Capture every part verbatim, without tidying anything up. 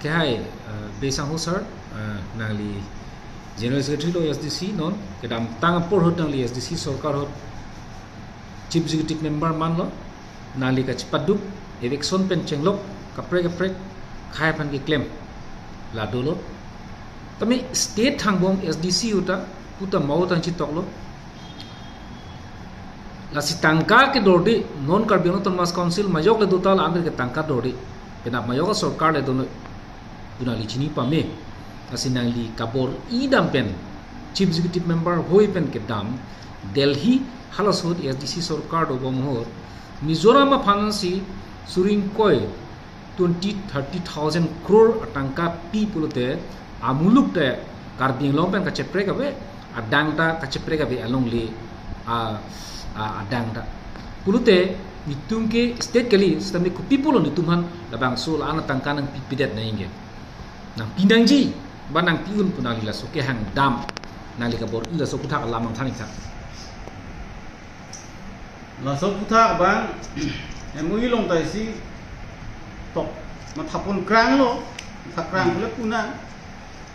Kehai, uh, Besang Husar, uh, nangli General Secretary lo S D C non, kedamtang apor ahut nangli S D C sorkar ahut Chief Executive Member manlo, nangli kachepaduk, eviction pen chenglok, kaprek kaprek, khei aphan keklem, la dolo. Tame state thangbong S D C ahut ta, puta mau tang chitoklo. Lasi tangka kedorde, non Karbi Anglong Autonomous Council majok le dota la angke tangka dorde. Penap majok sorkar le dono. Pu nangli chini pame. Lasi nangli kabor-i dam pen, Chief Executive Member hoi pen kedam, Delhi halaso ahut S D C sorkar dobom ahut, Mizoram aphansi suri ingkoi twenty, thirty thousand crore atangka pi pulote, amuluk te Karbi Anglong pen kacheprek ave, adang ta kacheprek ave alongle, a, a, adang ta. Pulote, netum ke state kali, sitame kopi pulo netum aphan labangso la-an atangka nangpipedet nangji ke. Nangpi nangji, ba nangpi-un pu nangli laso kehang dam, nangli kabor-i laso aphuthak alam nangthan ik tha. Laso aphuthak abang M O U along ta isi tok, mathapon kranglo, matha krang pule puna.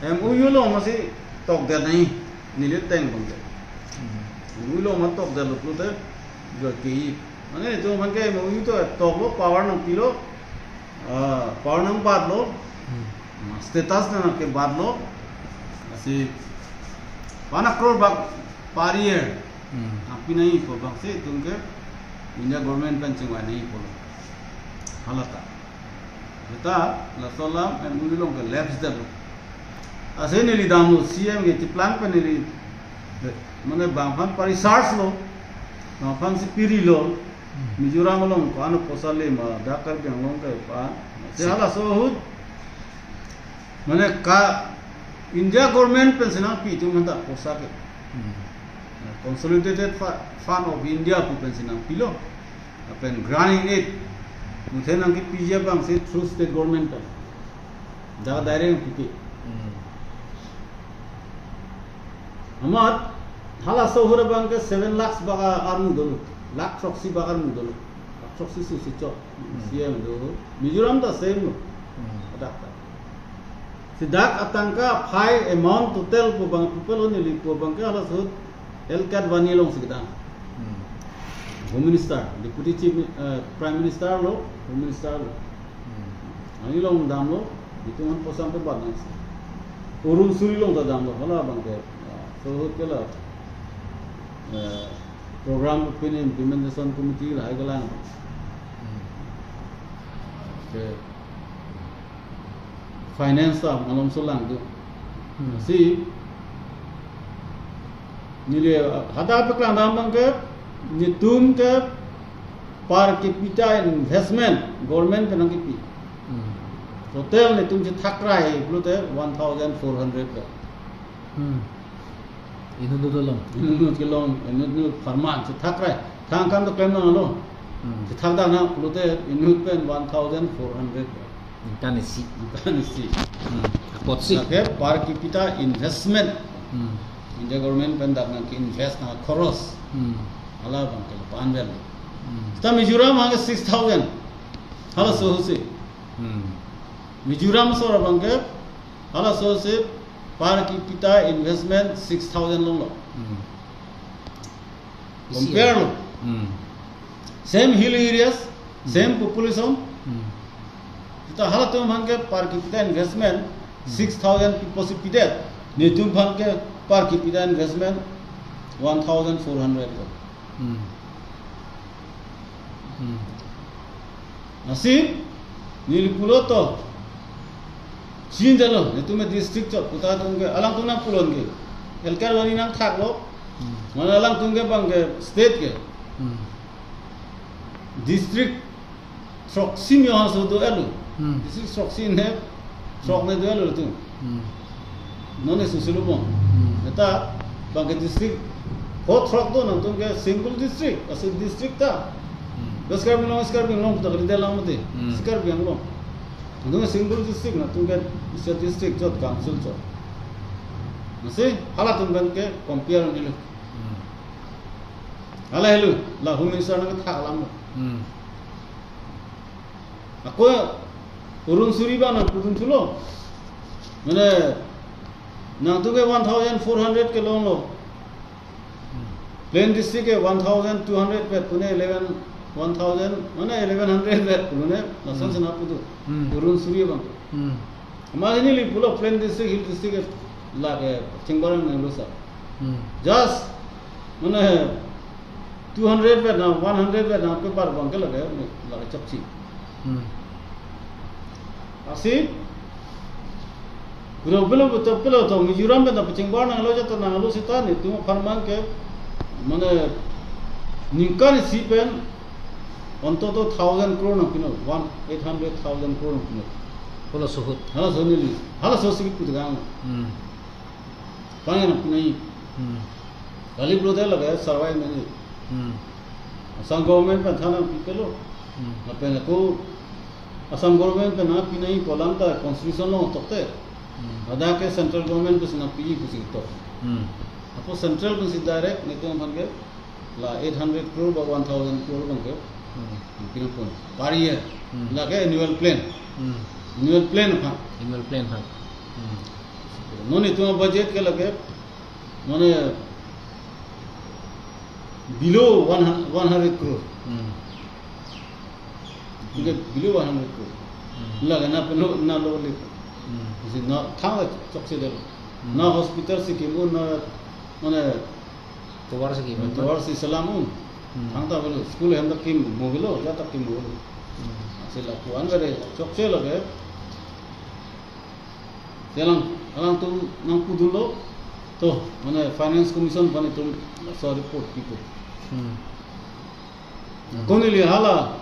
M O U along masi tokdet nangji, neli teng bang de. Hmm. M O U along matokdetlo pulote, jo ke i. Mane netum aphan ke M O U to toklo, power nangpilo, ah, power nangbatlo, Hmm. ah, status nangkebatlo, lasi one crore bak per year. Hmm. Nangpi nangji pu abangsi netum ke India government pen chingvai nangji pulo. Hala ta. Seta laso alam M O U along ke lapse detlo. Lasi neli damlo C M ke cheplang pen neli, mane bang aphan pa-research lo, bang aphansi pirilo, Hmm. Mizoram along ko-an aposa le ma, dak Karbi Anglong ke pa. Si Si- halaso ahut, mane ka India government pensi nangpi atum aphanta aposa ke. Hmm. Consolidated Fu-, Fund of India pu pensi nangpilo. Lapen grant in aid, muthe nangkepiji abangsi through state government pen. Dak direct pipe. Hmm. Amat, halaso ahut abang ke seven lakhs bak armu dolo. Lakh throksi bak armu dolo. Lakh throksi susi chok. Hmm. C M do. Mizoram ta same lo. Hmm. Adak ta. Si dak atangka aphai amount total pu abang pupelo neli pu abang ke halaso ahut L K Advani alongsi kedam. Hmm. Home Minister, Deputy Chief Mi-, eh, Prime Minister lo, Home Minister lo. Hmm. Ani along damlo, itum aphan aposa nangkebat nangji. Arun Suri along ta damlo, hala abang ke, ah, so ahut ke la, eh, program pen implementation committee lahai kelang. Hmm. Ke finance ta malomso lang do. Hmm. Si, neli, ah, hadak paklang dam abang ke, netum ke per capita investment, government pen nangkepi. Hmm. Total netum chethakrai pulote one thousand four hundred ke. Hmm. Inut inut along. Inut inut kelong, inut inut apharman chethakrai. Thang kam to klem nanglo. Hmm. Chethak dana pulote inut pen one thousand four hundred. Ningkan isi. Ningkan isi. Hmm. Apotsi. Lake per capita investment. Hmm. India government pen dak nangke-invest nangkhoros. Hmm. Hala abang ke pan vel. Hmm. Seta Mizoram abang ke six thousand. Halaso ahutsi. Hmm. Mizoram asor abang ke halaso ahutsi per capita investment six thousand longlo. Hmm. Compare lo. Hmm. Same hill areas, Hmm. same population. Hmm. Seta halatum aphan ke per capita investment Hmm. six thousand pi pusi pidet. Netum aphan ke per capita investment one thousand four hundred lo. Hmm. Hmm. Lasi, neli pulo to. Chinidetlo, netum district chot, puta atum ke, alangtum nangpulon ke. L K Advani nangthaklo. Hmm. Mane alangtum ke abang ke state ke. Hmm. District throksi mio hanso do-etlo. Hmm. District throksi ne, throk ne do-etlo tu. Hmm. Non ne susi lo mo. Hmm. Seta, abang ke district, ho throk do nangtum ke single district, aso district ta. Hmm. West Karbi Anglong, East Karbi Anglong ta kali dalam mati. Hmm. East Karbi Anglong. Nangtum single district, nangtum ke isi district chot, council chot. Lasi, halatum aphan ke compare nangji lo. Hmm. Hala helo, la Home Minister nangkethak alam lo. Hmm. Ako Arun Suri abang nangpudun thulo. Mane nangtum ke one thousand four hundred ke longlo. Plain district ke one thousand two hundred vet pune eleven, one thousand, mane eleven hundred vet pune, lason Hmm. sena putu. Hmm. Arun Suri abang. Hmm. Amat neli pulo plain district, hill district ke lake chingbarang nanglo sa. Hmm. Just, mane two hundred vet na, one hundred vet na paper abang ke lake, lake chapchi. Hmm. Lasi, kuda pelo betul pelo to, Mizoram pen ta pachingbar nanglo jata nanglo seta netum apharman ke, mane, ningkan isi pen, ontoto thousand crore nangpinon, one, eight hundred thousand crore nangpinon. Halaso ahut. Halaso neli, halaso sigi putegang. Hmm. Pangin nangpi nangji. Hmm. Kali pulote lake survive nangji. Hmm. Assam government pen than nangpipelo. Hmm. Lapen ako Assam government pen nangpi nangji pu alam ta constitution along tokte. Hmm. Hadak ke central government pensi nangpiji pusi tok. Hmm. Apot central pensi direct netum aphan ke la eight hundred crore ba one thousand crore abang ke. Hmm. Pinapon. Per year. Hmm. Lake annual plan. Hmm. Annual plan aphan. Annual plan aphan. Hmm. Non netum budget ke lake, mane, below one hundred, one hundred crore. Hmm. Lake below one hundred crore. Hmm. Lake na pelo, na lo le. Hmm. Isi na thang chokche le. Hmm. Na hospital si kim-un, na, mane, Tovar si kim-un. Tovar si selam-un. Hmm. Thangta avelo, school hem ta kimmo avelo, jata kimmo avelo. Hmm. Lasi lapu-an kare chokche lake. Selang, alangtum nangpudunlo. To, mane finance commission aphan itum laso report pipo. Hmm. Ako neli hala,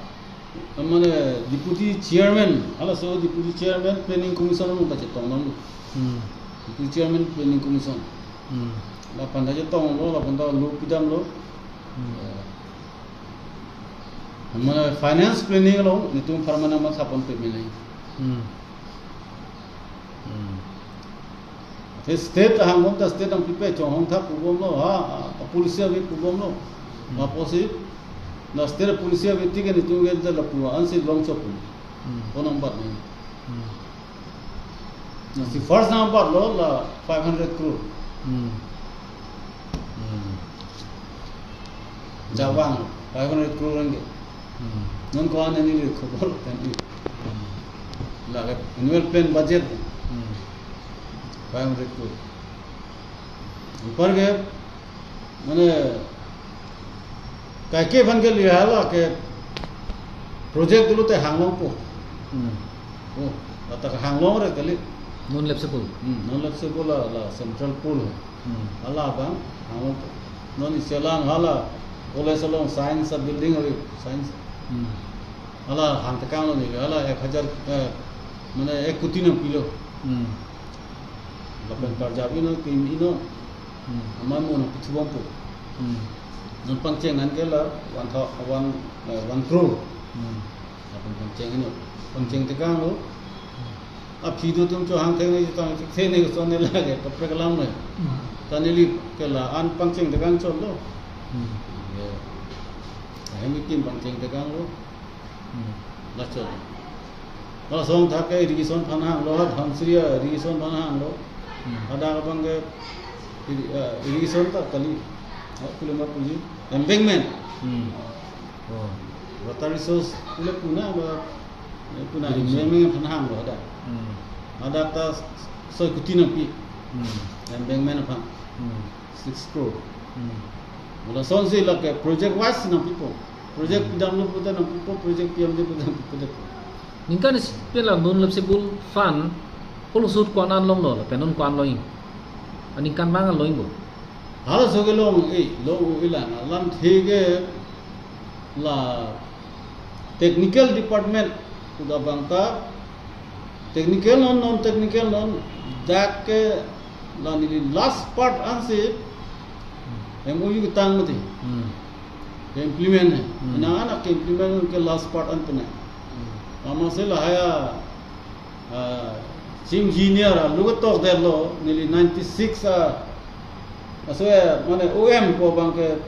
mane deputy chairman, halaso deputy chairman planning commission along ta chetong nanglo. Hmm. Deputy chairman planning commission. Hmm. Laphan ta chetonglo, laphan ta lo pidamlo. Hmm. Eh, mane finance planning along netum apharman mathapon peme nangji. Hmm. Hmm. Te state ahangbom ta state nangpipe, chonghong thak pubomlo, ha, ha, policy ave pubomlo. Hmm. Apotsi, na state policy ave tik netum ke lapu ansi long chok pum. Hmm. Konang bat ni. Hmm. Lasi first nangbatlo la five hundred crore. Hmm. Hmm. Jawang five hundred crore ringgit. Hmm. Non ko-an neli khobor tangte. Hmm. Lake annual plan budget. Hmm. Five hundred crore. Anpar ke, mane, kaike aphan ke lihala ke project dolo te hanglongpo. Hmm. Oh, lata ke hanglong re kali. Non lapse pool. Hmm, non lapse pool la, la central pool. Hmm. Hala abang hanglongpo. Non isi alang hala college along science a building ave, science. Hmm. Hala hangtekanglo neli, hala ek hajar, eh, mane ek koti nangpilo. Hmm. Lapen karjap-inlo, kim-inlo. Hmm. Amat mo nangpithubompo. Hmm. Non pangcheng an ke la one thou-, one, eh, one crore. Hmm. Lapen pangcheng-inlo. Pangchengtekanglo. Hmm. Aphi do atum cho hangthek ne tang thek ne son ne lake kaprek alam ne. Hmm. Ta neli ke la-an pangchengtekang chotlo. Hmm. Ya. Ahem kim pangchengtekanglo. Hmm. Lachot. Hala asong thak ke irrigation aphan hanglo, ha Dhansiri irrigation aphan hanglo. Hmm. Hadak abang ke irri-, eh, irrigation ta kali. Ha, pule ma pule. Embankment. Hmm. Oh. Water resource pule puna ba, eh, puna Irrigation. Embankment aphan hanglo hadak. Hmm. Hadak ta soi koti nangpi. Hmm. Embankment aphan. Hmm. Six crore. Hmm. Mo lasonsi lake project wise nangpipo. Project Hmm. pidamlo pute nangpipo, project pidamlo pute nangpipo. Ningkan isi pen la non lapse pool fund, halaso ahut ko-an longlo, lapen non ko-an longji. Aningkan abang longji bo. Halaso ke long, eh, long ila na lamthe ke la technical department pu abang ta, technical non, non technical non, dak ke la neli last part ansi M O U ketang mati. Hmm. Ke implement hai. Hmm. Ina anak ke implement ke last part an penai. Hmm. Amatsi lahai a, ah, chief engineer a lo ketok detlo, neli ninety-six a, aso ya, mane O M ko abang ke,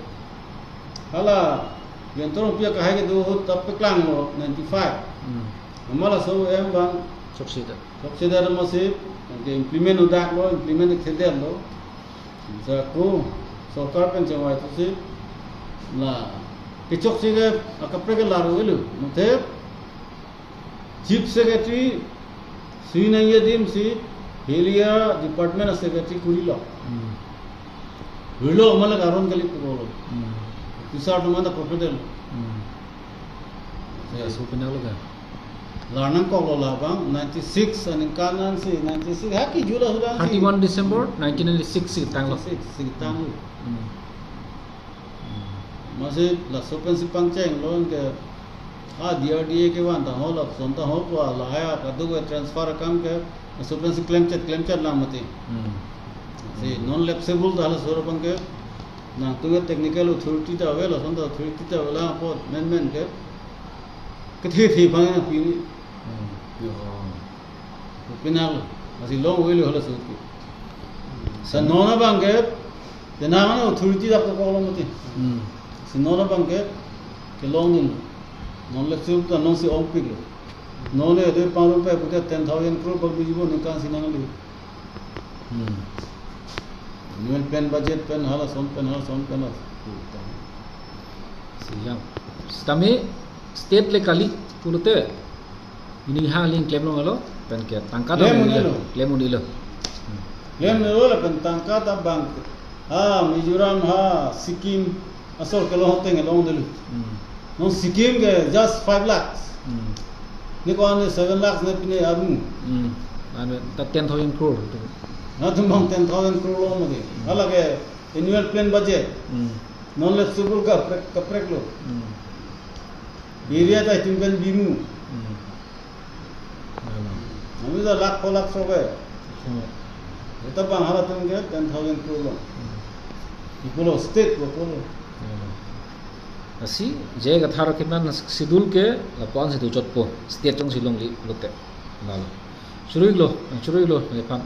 hala, Jayanta Rongpi akehai kedo ahut ta paklanglo, ninety-five. Hmm. Amat laso em abang chokchedet. Chokchedet amatsi, ke implement udak lo, implement ikthedet lo. Jaku, sorkar pen chengvai thusi, la, kechokche ke, akaprek ke laru ilu. Muthe, Chief Secretary, sui nangji adim si, Hill Area Department Secretary kurilo. Hmm. Rilo amat le karon kali pulo. Hmm. Pisar teman ta kopedel. Hmm. Ya, so penang lo kan. Larnang kok lo labang, ninety-six aningkan an si, ninety-six, ha kejula sudah si. Thirty-one December nineteen ninety-six si tanglo. Six, si tanglo. Hmm. Amatsi laso pensi pangcheng lo ke, ha D R D A kevan ta ho, lason ta ho ko, lahai kadokave transfer akam ke, laso pensi klemchet, klemchet lang mati. Hmm. Si non lapsable ta laso abang ke, nangtum ke technical authority ta ave, lason ta authority ta ave, la apot menmen ke, kethe the abang nangpini. Hmm. Yo. Penang, amatsi long ave lo hala sut ke. Sa non abang ke, penang authority dak ko long mati. Hmm. Si non abang ke, kelong dun. Non le sut ta non si ongpik lo. Non le de pangrum pe pute ten thousand crore ko bijibo ningkan si nangli. Hmm. Annual plan budget pen halason pen halason pen halason. Si jang. Sitame state le kali pulote. Ini ha ling klem long lo, pen ke tangka ta Klem un-e lo. Klem un-e lo. Hmm. Klem un-e lo lapen tangka ta abang. Ha, Mizoram ha, Sikkim, asor kelong ateng kelong delu. Hmm. Non Sikkim ke just five lakhs. Hmm. Ne ko-an seven lakhs ne pine armu. Hmm. Ane ta ten thousand crore. Nangtum abang ten thousand crore long mati. Hmm. Hala ke annual plan budget. Hmm. Non lapsable kaprek, kaprek lo. Hmm. Area ta itum kan bimu. Hmm. Ano. Nami ta lakh ko lakh so ke. Hmm. Eta abang halatum ke ten thousand crore long. Hmm. Ipulo state lo pulo. Hmm. Lasi, J I Kathar keman schedule ke lapu-an si dochotpo, state jongsi longlelote. Lalo. Churu-iklo, churu-iklo, nephan.